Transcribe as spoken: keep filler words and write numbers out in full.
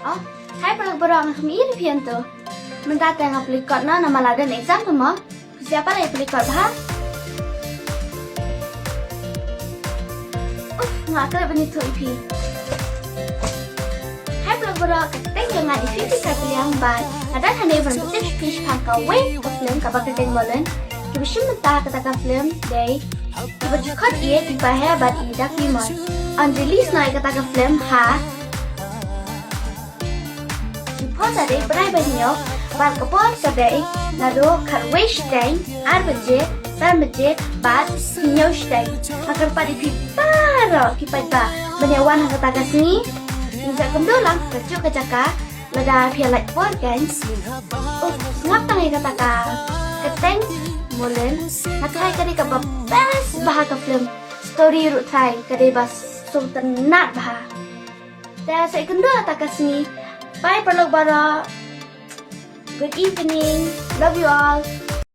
Oh, hai paralok baroh, nga khmih ïa phi hangto. Mynta te nga plie kot noh namar la don exam to mo. Phi sngewbha ïa plie kot bha. Uf, nga khlem ban ïathuh ïa phi. Hai paralok baroh, ka kyrteng jong nga i Fifi Kharpyniang bad nga don hangne ban pyntip ïa phi shaphang kawei ka film kaba kyrteng Mullen. Kiba shim bynta kata ka film dei kiba ju khot ïa i Paher bad i Daki Moy. Yn release noh ïa kata ka film ha Ki por ka dei bnai ba hynñiew, bad ka por ka dei naduh khatwei shiteng, ar baje, san baje, bad hynñiew shiteng. Nga kyrpad ïa phi baroh ki paidbah ban ïa wan ha kata ka sngi. Ngin sa kynduh lang ha kajuh ka jaka lada phi ïa lait por kein. Uf, sngap tang ïa kata ka kyrteng Mullen. Nga tharai ka dei kaba best bha ka film. Story ruh tharai ka dei ba sngewtynnat bha. Te sa ïakynduh ha kata ka sngi. Bye paralok baroh. Good evening. Love you all.